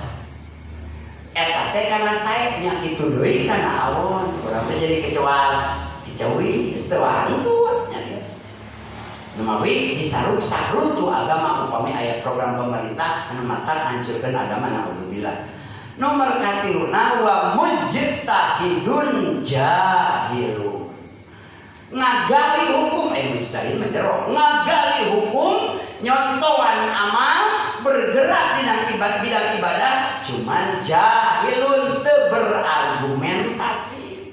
Eta teh kana sae nya kitu deui kana awon. Urang teh jadi kecewas, kecewi, geus teu wantun nya geus. Numawi bisa rusak runtuh agama upami aya program pemerintah anu matak hancurkeun agama, naudzubillah. Nomor katiluna wa mujtahidun jahilun. Ngagali hukum, mujtahid mah jero. Ngagali hukum, nyontoan amal, bergerak di bidang ibadah, cuman jahilun, teu berargumentasi.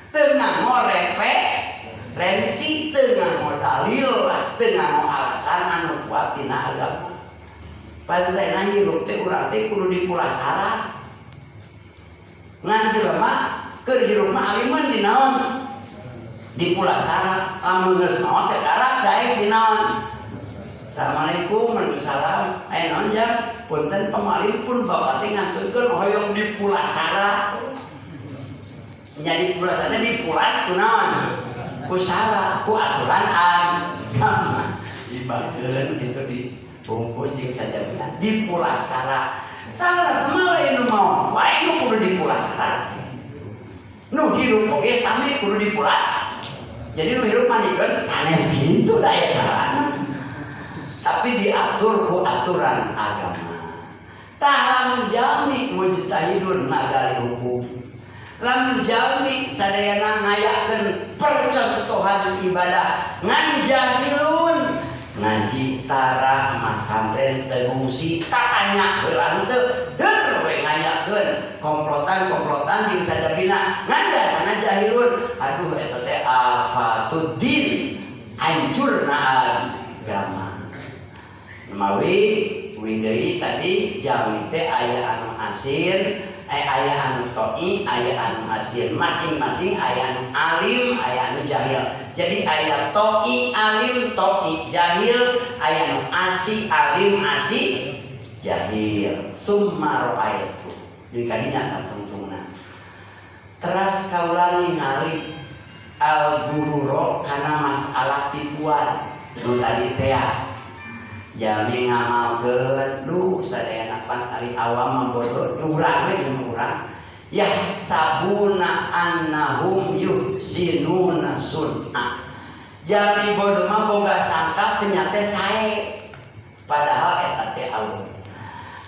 Teu nganggo referensi, teu nganggo dalil, teu nganggo alasan anu kuat dina agama. Pan saena hirup teh urang teh kudu dipulasara. Ngan jelema keur hirup mah aliman di naon? Dipulasara. Lamun geus maot teh karak daek di naon? Assalamualaikum, waalaikumsalam. Aya naon jam? Punten pamalim pun bapak teh ngantunkeun hoyong dipulasara. Nya dipulasara teh dipulas ku naon? Ku sara, ku aturan agama. Dibageun kitu di bungkus jeung sajabina dipulasara. Salah teh mah lain nu maot wae nu kudu dipulasara. Nu hirup oge sami kudu dipulas. Jadi nu hirup manikeun sanes kitu da aya carana. Tapi diatur ku aturan agama. Tah lamun jalmi mujtahidun ngagali hukum. Lamun jalmi sadayana ngayakeun percontohan ibadah ngan jahilun ngaji tara masantren teu ngungsi tatanya heula teu deur we ngayakeun komplotan-komplotan jeung sajabina ngan dasarna jahilun. Aduh eta teh afatuddin, hancurna agama. Mawi widei tadi jalmi teh aya anu asin, aya anu toi, aya anu asin, masing-masing aya anu alim, aya anu jahil. Jadi aya toi alim, toi jahil, aya anu asi alim, asi jahil. Summa ra'aitu. Jadi kadinya katungtungna. Teras kaula ningali al gururo kana masalah tipuan nu tadi teh. Jalmi ngamalkeun duh sadayana pan ari awam mah bodoh urang we jeung urang. Yah sabuna annahum yuhsinuna sun'a. Jalmi bodoh mah boga sangka penyate sae. Padahal eta teh awam.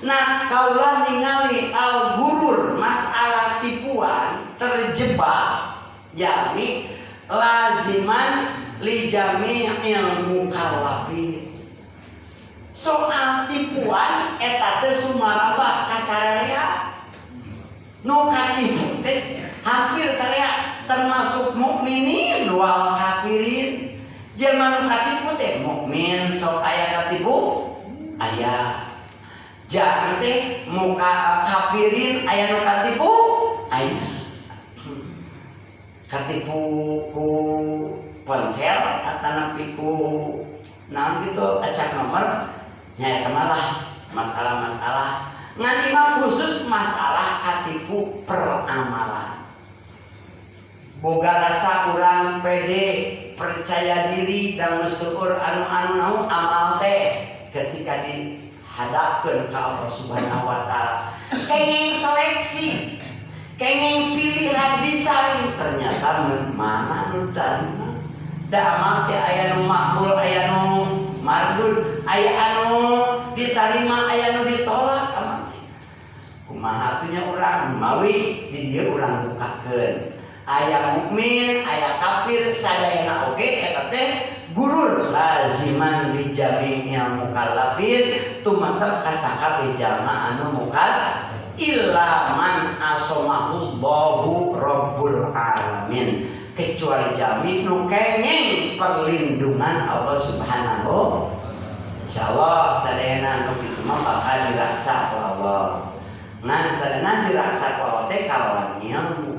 Nah, kaulah ningali al gurur masalah tipuan terjebak jalmi laziman li jami'il mukallafin. Soal tipuan eta teh sumarabah ka sararea. Nu katipu teh hampir sararea termasuk mukminin wal kafirin. Jelema nu katipu teh mukmin sok aya katipu aya. Jangan teh muka kafirin aya nu katipu aya. Katipu ku ponsel atanapi ku naon gitu acak nomor nya eta malah masalah-masalah ngan mah khusus masalah katipu peramalan. Boga rasa kurang pede, percaya diri dan seueur anu-anu amal teh ketika dihadapkeun ka Allah Subhanahu wa taala. Kenging seleksi, kenging pilihan disaring ternyata mana nu tarima. Da amal teh aya nu makbul, aya nu mardud, aya anu ditarima, aya nu ditolak amal teh. Kumaha atuh nya urang mawi di dieu urang bukakeun. Aya mukmin, aya kafir sadayana oge eta teh gurur laziman li jami'il mukallafin tumatak ka sakabeh jalma anu mukallaf illa man asomahullahu rabbul alamin, kecuali jalmi nu kenging perlindungan Allah Subhanahu. Insyaallah sadayana nu kitu mah bakal diraksa ku Allah. Ngan sadayana diraksa ku Allah teh kalawan ilmu.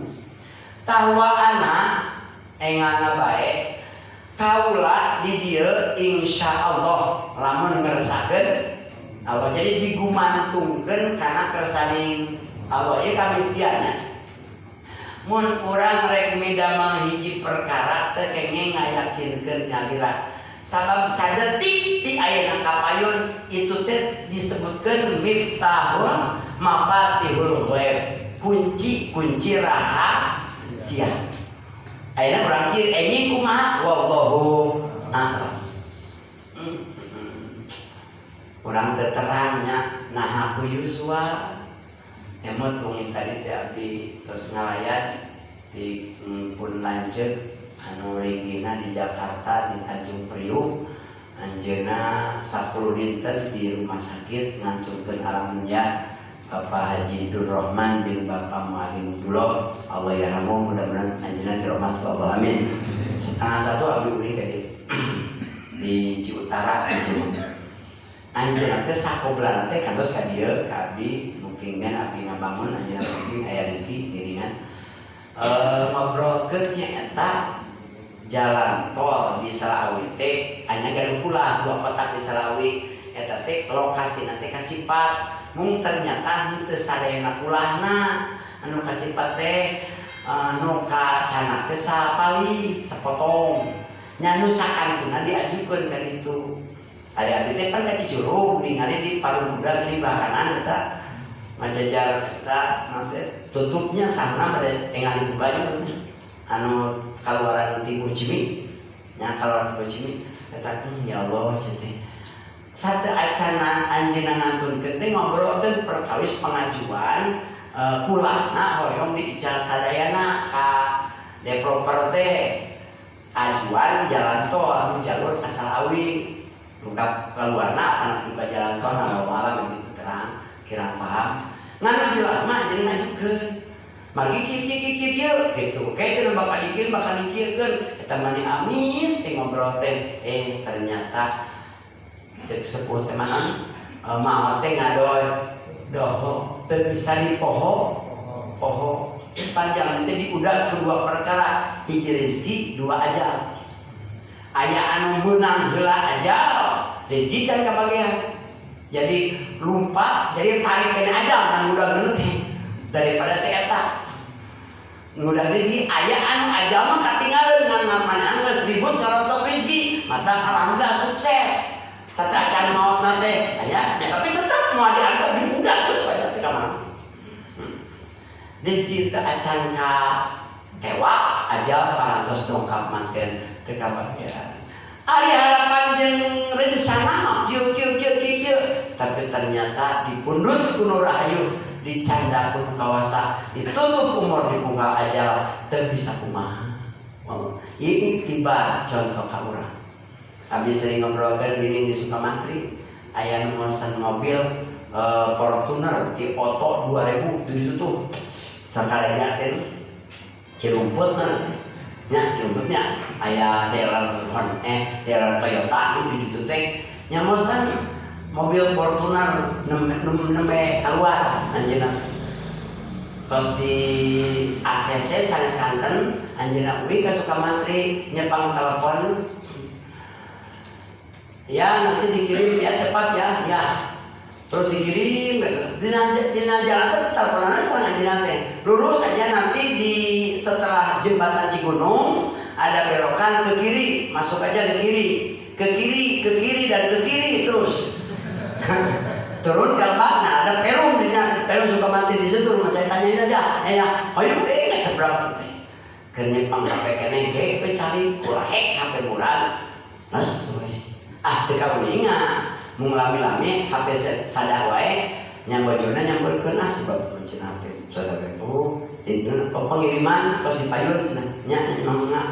Tahwa ana engana bae kaula di dieu insyaallah lamun ngeresakeun Allah, jadi digumantungkeun kana kersaning Allah ieu kamistiana. Mun urang rek midamel hiji perkara teh kenging ngayakinkeun nyalira. Sabab sadetik ti ayeuna kapayun itu teh disebutkeun miftahul Mafatihul ghaib, kunci-kunci rahasia. Ayeuna urang kieu enjing kumaha, wallahu a'lam. Urang teu terangnya naha ku Yuswa emot wengi tadi teh abdi tos ngalayat di pun lanceuk anu linggihna di Jakarta, di Tanjung Priuk. Anjeunna 10 dinten di rumah sakit, ngantunkeun alam dunya, Bapak Haji Dur Rahman bin Bapak Mualim Abdullah, Allah yarhamu, mudah-mudahan anjeunna dirahmati Allah, amin. 12.30 abdi uih ka di Ciutara gitu. Anjeunna teh sakoblana teh kantos ka dieu ka abdi, mungkin abdi ngabangun, anjeunna mungkin aya rezeki ngiringan. Ngobrolkeun nya eta jalan tol di Salawi teh anya gaduh pula dua kotak di Salawi eta teh lokasi teh kasipat, mung ternyata henteu sadayana kulahna anu kasipat teh, anu kacanak teh sapali sapotong nya, nu sakantuna diajukeun ka ditu. Ari abdi teh pan ka Cicurug, ningali di Parung Kuda di belah kanan eta ngajajar eta nanti tutupnya sana pada tengah dibuka juga anu kaluaran ti Bocimi nya, kaluaran ti Bocimi eta. Ya Allah, teh satu acana anjeunna ngantunkeun teh ngobrolkeun perkawis pengajuan kulahna hoyong diical sadayana ka developer teh, ajuan jalan tol anu jalur ka Salawi duka keluarna anu duka jalan tol. Nah, malam gitu terang kirang paham, ngan jelas mah jadi ngajukeun margi kieu kieu kieu kieu kieu gitu, kayak cenah bakal dikieun, bakal dikieun eta mani amis teh ngobrol teh. Ternyata cek sepuh teh mana, maot teh ngador doho teu bisa dipoho poho. Panjang teh diudag kedua perkara, hiji rezeki, dua ajal. Aya anu meunang heula ajal, rezeki can kabagian, jadi lumpat, jadi tarik kene ajal nang udag teh daripada si eta ngudag rezeki. Aya anu ajal mah katinggalan, ngan ngaman geus ribut carotok rezeki, mata alhamdulillah sukses sateuacan maot teh aya, tapi tetap mau diantar diudag terus wae teh ka mana. Rezeki teh acan ka tewak, ajal parantos dongkap manten teu kabagian. Ari harapan jeung rencana mah kieu kieu kieu kieu kieu, tapi ternyata dipundut ku nu rahayu, dicanda ku nu kawasa, ditutup umur, dipungkal ajal, teu bisa kumaha. Oh, ini tiba contoh ka urang. Abdi sering ngobrolkeun gini, di Sukamantri aya nu mesen mobil Fortuner ti Oto 2000 di situ tuh sakaraja teh Cirumput mana nya, Cirumputnya aya dealer Honda, dealer Toyota di ditu teh nya, mesen mobil Fortuner nembe keluar. Anjeunna tos di ACC sanes kanten, anjeunna uih ka Sukamantri nyepang telepon, "Ya, nanti dikirim ya, cepat ya." Ya, terus dikirim gitu. Di jalan teh teleponannya serang anjeunna teh, "Lurus aja, nanti di setelah jembatan Cigunung ada belokan ke kiri, masuk aja ke kiri, ke kiri, ke kiri, dan ke kiri terus turun ke lebak. Nah, ada perum di perum Sukamantri, di situ rumah saya, tanyain aja." Ya, ayo ngecebrang gitu keur nyepang HP keneh ge we cari kurahek HP murah. Nes we ah teu kauninga, mung lami-lami HP sadah wae nya, bojona nyamperkeun, ah sebab cenah HP sadah we. Oh, itu pengiriman tos dipayun cenah nya nya mangga.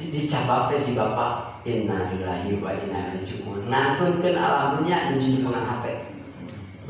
Dicabak teh si bapak, innalillahi wa inna ilaihi raji'un, ngantunkeun alam dunya nuju nyepengan HP.